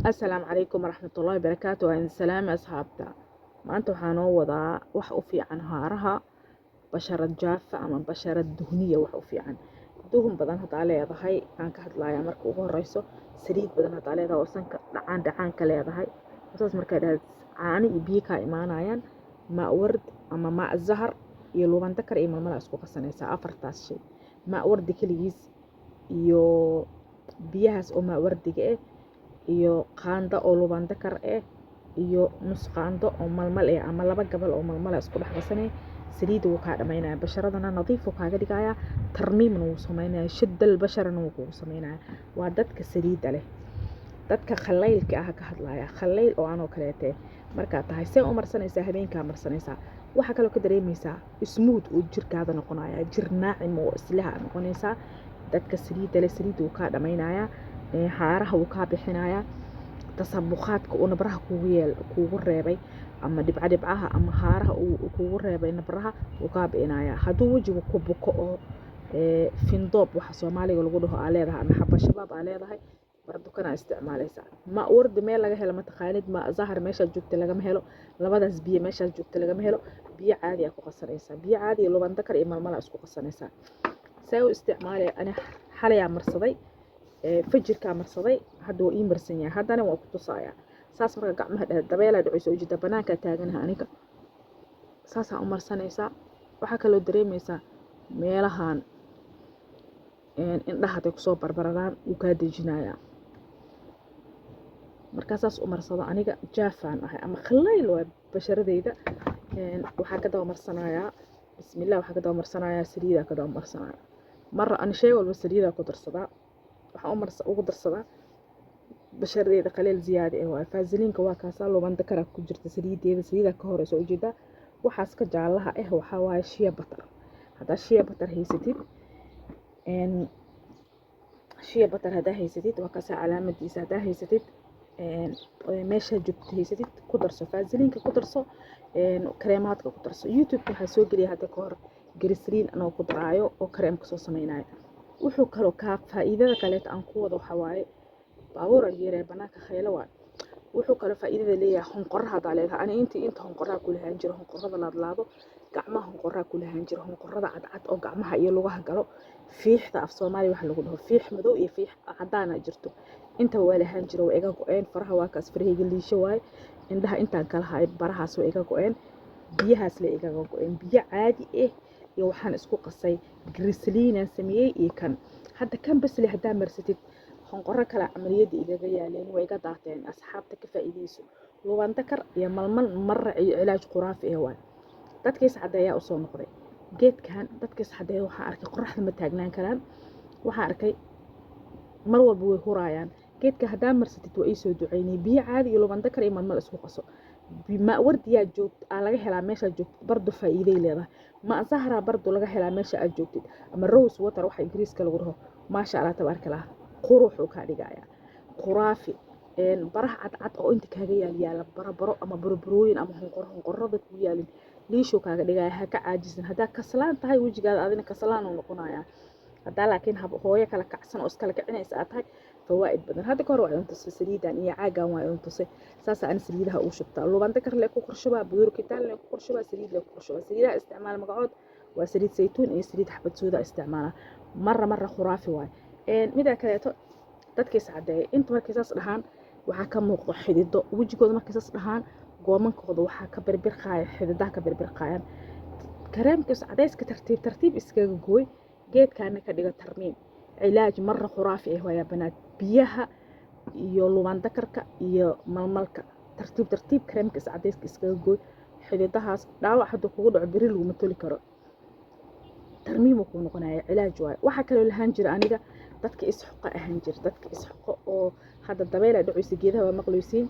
Asalaamu calaykum waraxmatullaahi wabarakaatu. Waa idin salaami, asxaabta. Maanta waxaa noo wadaa wax u fiican haaraha, basharad jaafa ama basharad duhniya. Wax u fiican duhun badan haddaa leedahay aan ka hadlayaa. Marka ugu horeyso, saliid badan haddaa leedahay oo sanka dhacaan dhacaanka leedahay, saas markaa dhahad caano iyo biyo kaa imaanayaan, maa ward ama maa zahar iyo lubandakar iyo malmala isku qasanaysaa. Afartaas shay, maa wardi keligiis iyo biyahaas oo maa wardiga ah iyo qaando oo lubandakar ah iyo nus qaando oo malmal ah ama laba gabal oo malmal ah isku dhex qasanay. Saliidda wuu kaa dhamaynaya, basharadana nadiif wuu kaaga dhigayaa, tarmiimna wuu samaynaya, shadal basharana wuu kugu samaynaya. Waa dadka saliidda leh. Dadka khalaylka ah ka hadlaya, khalayl oo anoo kaleete markaa tahay, see u marsanaysaa? Habeenkaa marsanaysaa. Waxaa kaloo ka dareemaysaa smooth uu jirkaada noqonaya, jir naacim oo islaha noqonaysaa. Dadka saliidda leh, saliidda wuu kaa dhamaynayaa, haaraha wuu kaa bixinayaa, tasabuqaadka uu nabraha kugu yeel kugu reebay ama dhibca dhibcaha ama haaraha uu kugu reebay nabraha wuu kaa bixinayaa. Hadduu wejigu ku buko oo findoob waxa Soomaaliga lagu dhaho aa leedahay ama xaba shabaab aa leedahay, bardukanaa isticmaalaysaa. Ma wardi meel laga helo mataqaanid, ma zahar meeshaad joogta lagama helo, labadaas biyo meeshaad joogta lagama helo, biyo caadi aa ku qasanaysaa. Biyo caadi iyo lubandakar iyo malmala isku qasanaysaa. See u isticmaalaya? Ani xalayaa marsaday, fajirkaa marsaday, hadda waa ii marsan yahay, haddana waa ku tusayaa. Saas marka gacmaha dheh, dabeelaa dhacayso, ujeeda banaankaa taaganaha aniga, saasaa u marsanaysaa. Waxaa kaloo dareemaysaa meelahan indhaha haday kusoo barbararaan wuu kaa dejinayaa. Markaa saas u marsado, aniga jaafaan ahay ama khalayl waa basharadeyda. Waxaa ka daba marsanayaa, bismillah, waxaa ka daba marsanayaa saliidaa ka daba marsanaya. Marra ani shay walba saliidaa ku darsadaa. Waxaan u marsa ugu darsadaa basharadeeda qaleel ziyaada eh waay. Faasiliinka waa kaasaa, lubanda kara ku jirta saliideeda, saliidaa ka horeysa ujeedaa. Waxaas ka jaalaha ah waxaa waaye shea butter. Haddaa shea butter haysatid, shea butter haddaa haysatid, waa kaasaa calaamadiisa. Haddaa haysatid, meeshaa joogto haysatid, ku darso faasiliinka, ku darso kareemaadka, ku darso. YouTube waxaa soo geliya hadda ka hor glycerin anoo ku daraayo oo kareem kasoo sameynayo. Wuxuu kaloo kaa faa'iidada kaleeta aan ku wado waxaa waaye, baabuur yeeraya banaanka, khaylo waaye. Wuxuu kaloo faa'iidada leeyahay honqoraha haddaa leedahay. Ani intii inta honqoraha ku lahaan jiro, honqorada laadlaado, gacmaha honqoraha ku lahaan jiro, honqorada cadcad oo gacmaha iyo lugaha galo, fiixda af Soomaaliya waxa lagu dhaho, fiix madow iyo fiix cadaana jirto, intaba waa lahaan jiro, waa iga go-een. Faraha waa kaas, farahayga liisho waaye. Indhaha intaan kala haay barahaas waa iga go-een, biyahaas la igaga go-een. Biyo caadi ah iyo waxaan isku qasay glycerin sameeyey iyo kan hadda kan basli. Haddaa marsatid, honqoro kale camaliyada igaga yaaleen way iga daateen. Asxaabta, ka faa'iideyso. Lubandakar iyo malmal marra iyo cilaaj khuraafi ah waay. Dadka is caddeeyaa usoo noqday geedkan. Dadka is caddeeya waxaa arkay qoraxda ma taagnaan karaan, waxaa arkay mar walba way huraayaan. Geedka haddaa marsatid, waa iisoo duceynay. Biyo caadi iyo lubandakar iyo malmal isku qaso. Ma wardiyaa joogto aa laga helaa meeshaad joogtid, bardo faa'iiday leedahay. Ma zahra bardo laga helaa meesha aad joogtid, ama rose water waxa Ingiriiska lagu dhaho. Maasha Allah, tabaaraka Allah, quruxuu kaa dhigayaa, khuraafi. Baraha cadcad oo inta kaaga yaal yaala, barabaro ama burburooyin ama honqoro, honqorada kugu yaalin, liishuu kaaga dhigaya. Ha ka caajisan. Haddaa kaslaan tahay, wejigaada adina kaslaan uu noqonayaa. Haddaa laakiin hooyo kala kacsan oo iskala kicinaysa aad tahay, fawaa'id badan. Hadda ka hor waa idin tusay saliidan iyo caagan, waa idin tusay. Saasa ani saliidaha ugu shubtaa: lubanda kar lee ku korshubaa, budur kitaal lee ku korshubaa, saliid lee ku korshubaa. Saliidaha isticmaal magacood waa saliid saytuun iyo saliid xabad sooda isticmaala. Marra marra khuraafi waay. Mida kaleeto, dadka is caddeeya, inta markay saas dhahaan waxaa ka muuqdo xidido wejigooda. Markay saas dhahaan, goomankooda waxaa ka birbirqaaya, xididaha ka birbirqaayaan. Kareemka is cadayska tartiib tartiib iskaga gooy, geedkaana ka dhigo tarmiim, cilaaj marra khuraafi ah waayaa. Banaad biyaha iyo lubandakarka iyo malmalka tartiib tartiib kareemka is cadayska iskaga gooy xididahaas. Dhaawac hadduu kugu dhaco, beri laguma toli karo, tarmiim uu kuu noqonaya, cilaaj waayo. Waxaa kaloo lahaan jira aniga dadka isxoqa ahaan jira, dadka isxoqo oo hadda dabayl dhacaysa, geedaha waa maqluysiin.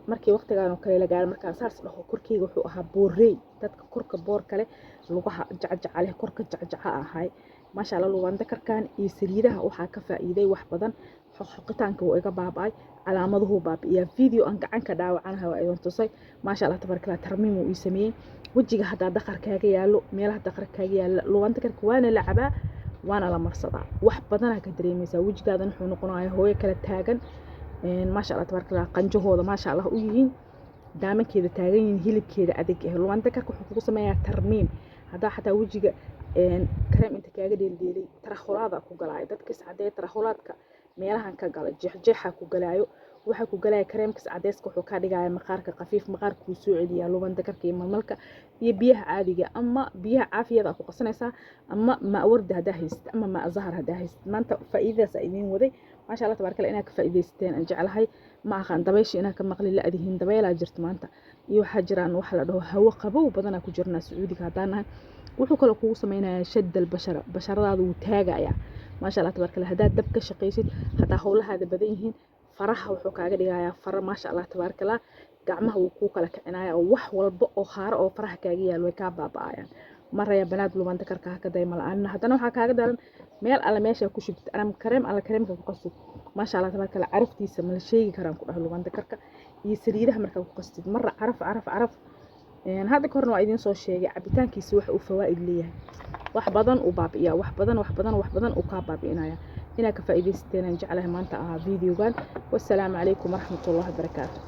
Markii waqtigan oo kale la gaaro, markaan saas dhaho, korkeyga wuxuu ahaa boorey. Dadka korka boor kale, lugaha jacjaca leh, korka jacjaca ahay. Maasha Allah, lubandakarkan iyo saliidaha waxaa ka faa'iiday wax badan. Xoqxoqitaanka wuu iga baaba'ay, calaamaduhu baabi'iyaa. Video aan gacan ka dhaawacanahay waa idin tusay. Maasha Allah, tabaaraka Allah, tarmiim uu ii sameeyey. Wejiga haddaa daqar kaaga yaallo, meelaha daqar kaaga yaalla, lubandakarka waana la cabaa, waana la marsadaa. Wax badanaa ka dareemaysaa, wejigaadan wuxuu noqonayaa hooyo kala taagan. Maasha Allah tabaaraka Allah, qanjahooda maasha Allah u yihiin, daamankeeda taagan yihiin, hilibkeeda adag ah. Luban dakarka wuxuu kugu sameeyaa tarmiim. Haddaa xataa wejiga kareem inta kaaga dheeldheelay, tarakhulaada ku galaayo. Dadka iscadeeya, tarakhulaadka meelahan ka gala, jeexjeexa ku galaayo, waxaa ku galaya kareemkas cadeyska. Wuxuu ka dhigaya maqaarka khafiif, maqaarka wuu soo celiyaa. Luban dakarka iyo malmalka iyo biyaha caadiga ama biyaha caafiyada ku qasanaysaa, ama maa wardi haddaa haysatid ama maa zahar haddaa haysatid. Maanta faa'iidadaas aa idiin waday. Maasha Allah tabaaraka Allah, inaad ka faa'iidaysateen aan jeclahay. Ma aqaan dabaysha inaad ka maqli la-dihiin. Dabeelaa jirta maanta iyo waxaa jiraan waxa la dhaho hawo qabow badanaa ku jirnaa Sacuudiga haddaan nahay. Wuxuu kaloo kugu sameynayaa shadal bashara, basharadaada wuu taagayaa. Maasha Allah tabaaraka Allah, haddaad dab ka shaqaysid, haddaa howlahaada badan yihiin, faraha wuxuu kaaga dhigayaa fara maasha Allah tabaaraka Allah. Gacmaha wuu kuu kala kicinaya oo wax walba oo haaro oo faraha kaaga yaal way kaa baaba'ayaan. Maraya banaad, luban dakarka ha ka dayma la-aanina. Haddana waxaa kaaga daran meel alle meesha ku shubtid anam kareem alle kareemka ku qastid, maasha Allah tabaaraka Allah, caraftiisa ma la sheegi karaan ku dhaho. Luban dakarka iyo saliidaha markaa ku qastid, marra caraf caraf caraf. Hadda ka horna waa idiin soo sheegay cabitaankiisa wax uu fawaa'id leeyahay. Wax badan uu baabi'iyaa, wax badan, wax badan, wax badan uu kaa baabi'inaya. Inaad ka faa'iidaysateen aan jeclahay maanta ahaa videogan. Wassalaamu calaykum waraxmatullahi wabarakaatu.